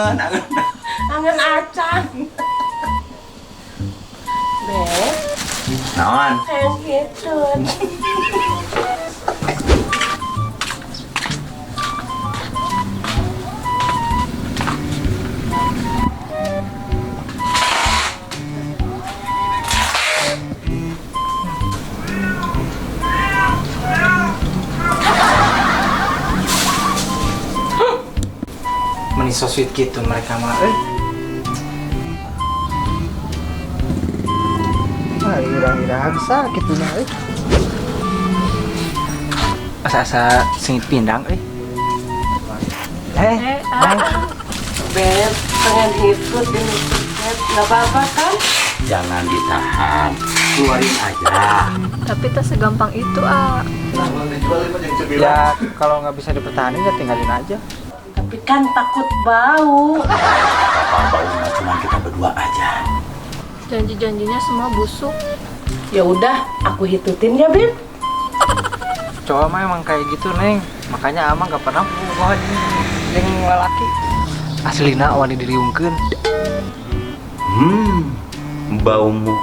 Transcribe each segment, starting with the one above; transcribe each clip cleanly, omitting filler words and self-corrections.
Angeun, angeun. Angeun acan. Beb, Naon? hayang hitut. Meni so sweet gitu mereka mah euy. Ah, ira-ira bisa gitu nya euy. Asa-asa sengit pindang euy. Eh, Eh, ah. Beb, pengen hitut ini. Beb, nggak apa-apa kan? Jangan ditahan. Keluarin aja. Tapi tak segampang itu, ah. Ya kalau nggak bisa dipertahankan ya tinggalin aja. Tapi kan takut bau. Apa baunya cuma kita berdua aja. Janji-janjinya semua busuk. Ya udah, aku hitutin ya, Beb. Cowok mah emang kayak gitu, Neng. Makanya Amang gak pernah bohong jeung lelaki. Aslina wani diriungkeun. Baumu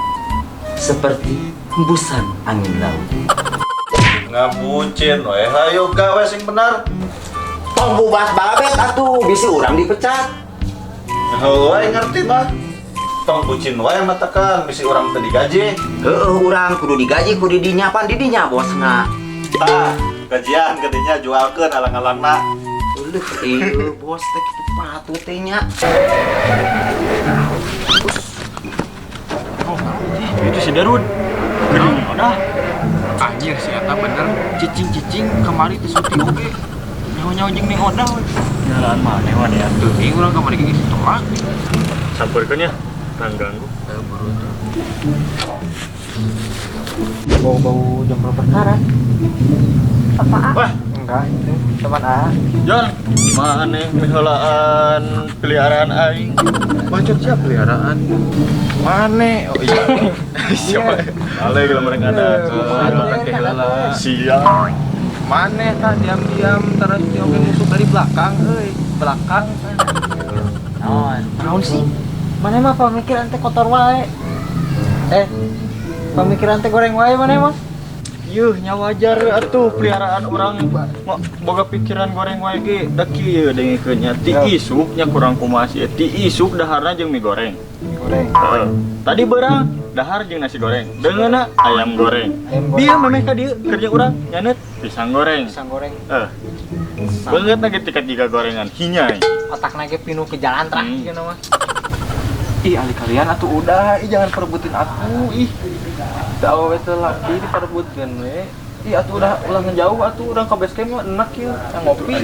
seperti hembusan angin laut. Ngabucin we, hayo gawe sing bener. Tong bubas babet atuh, bisi urang dipecat. Heuh, aing ngerti mah. Tong bucin wae matakan bisi urang teu digaji. Heeh, urang kudu digaji, kudu dinyapan didinya bosna. Tah, gajian gedinya jualkeun alang-alangna. Uleuh, ieu bos teh kitu patut teh nya. Itu si Darun. Geuning udah. Anjir si eta bener cicing-cicing kamari teh suti oge. Nyaho-nyaho jeung Neng Odah we. Nyalaan maneh wan ya. Teuing urang kamari ge geus ditolak. Sampeurkeun ya. Nang ganggu. Buru tuh. Bau-bau jomblo perkara. Apa, ah? Wah, Enggak, itu teman A. Jon, maneh miheulaan peliharaan aing. Bacot siap peliharaan. Mane? Oh iya. Siapa? Ale kalau mereka ada. Siap. Mane tah diam-diam terus dia oge musuh dari belakang euy. Belakang. Naon? Naon sih? Mana mah pemikiran teh kotor wae. Eh, pemikiran teh goreng wae mana mah? Yuh, nya wajar atuh peliharaan orang boga pikiran goreng wae ge da kieu dengekeun nya ti isuk nya kurang kumaha sih ti isuk daharna jeung mie goreng. Mie goreng. Heeh. Tadi beurang dahar jeung nasi goreng. Deungeunna ayam goreng. Ayam goreng. Bieu memeh ka dieu kerja urang nyaneut pisang goreng. Pisang goreng. Eh. Beungeut na ge tiket jiga gorengan hinyai. Otakna ge pinuh ke jalan trah gitu mah. Ih, ali kalian atuh udah, ih jangan perebutin aku, ih. Tahu we teh laki diperebutkeun we. Ih, atuh udah ulah ngejauh atuh urang ka base camp mah enak ieu, yang ngopi.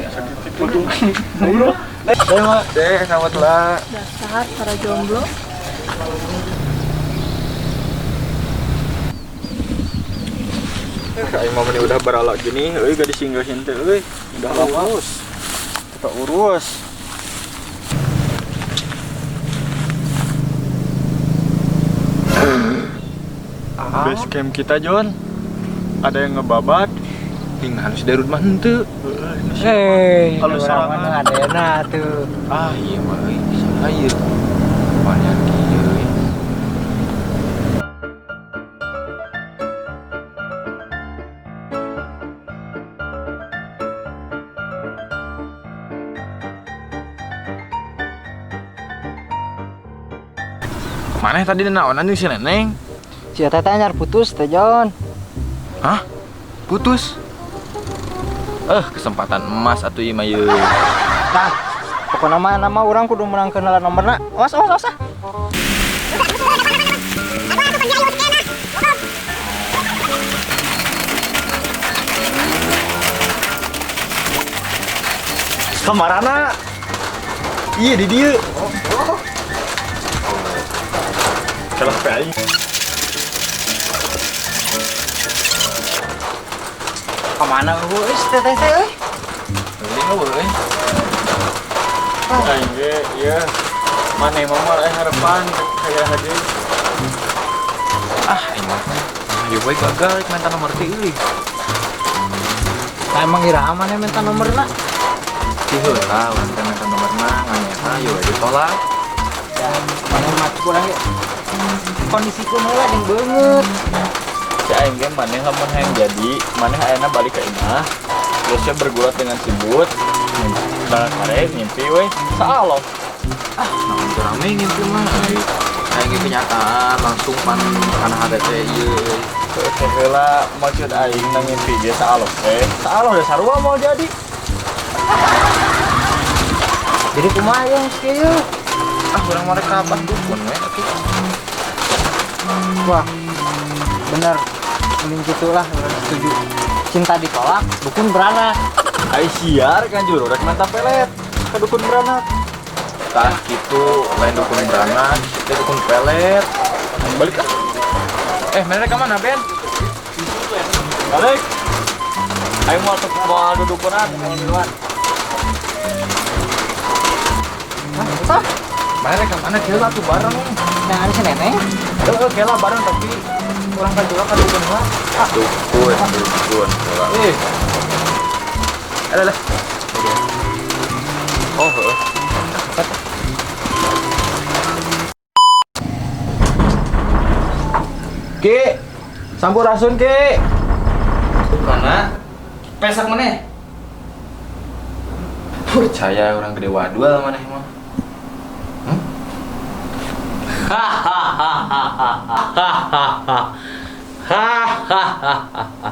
Ayo. Deh, mah, deh, selamat lah. Dasar para jomblo. Aing mah meni udah beralak gini, euy gak disinggahin teh euy. Udah urus. Kita urus. Base camp kita, Jon. Ada yang ngebabat. Ih, halus Darun mah henteu. Hei, Halus urang sorangan. mah adena tuh. Ah, iya mah euy, salah ieu. Banyak kieu euy. Maneh tadi naonan jeung si Neneng? Si eta teh anyar putus teh, Jon. Hah? Putus? Kesempatan emas atuh ieu mah ieu. Nah, pokokna mah nama urang kudu menangkeun heula nomorna. Awas, awas, awas ah. Kamarana? Iya di dieu. Salah pe aing. Kemana euy si teteh teh euy? Euy, euy. Aing ge ieu. Maneh mah moal aya harapan kaya hade. Ah, aing mah. Ayo bae gagal rek minta nomor teh euy. Nah, emang iraha maneh minta nomorna? Ti heula urang teh minta nomorna ngan nyata yo we ditolak. Ya, maneh mah kurang ya. Kondisi heula jeung beungeut. Si aing ge maneh lamun hayang jadi, maneh ayeuna balik ke imah. Terus ya bergulat dengan si Bud. Nah, kare ngimpi we. Saaloh. Ah, naon teu rame ngimpi mah ai. Aing ge kenyataan langsung pan kana hate teh ieu. Teh heula maksud aing na ngimpi ge saaloh teh. Saaloh da sarua mau jadi. Jadi kumaha ya geus kieu? Ah, urang mah rek ka abah dukun we atuh. Wah. Bener. Mending gitulah, urang setuju. Cinta ditolak, dukun beranak. Ai siar kan juru rek mantap pelet. Ka dukun beranak. Tah kitu lain dukun beranak, teh dukun pelet. Balik ah. Eh, mana rek ka mana, Ben? Balik. Aing mau mau dudukunan, mau duluan. Hah? Mana rek ka mana kieu atuh bareng. Nah, ada si neneng. Heeh, kela bareng tapi urang ka jero ka dukun heula. Ah, dukun, dukun heula. Eh. Alah lah. Oh, heeh. Ki, sampurasun Ki. Mana? Pesak maneh? Percaya orang gede wadul maneh mah. Hmm? Hahaha. Hahaha.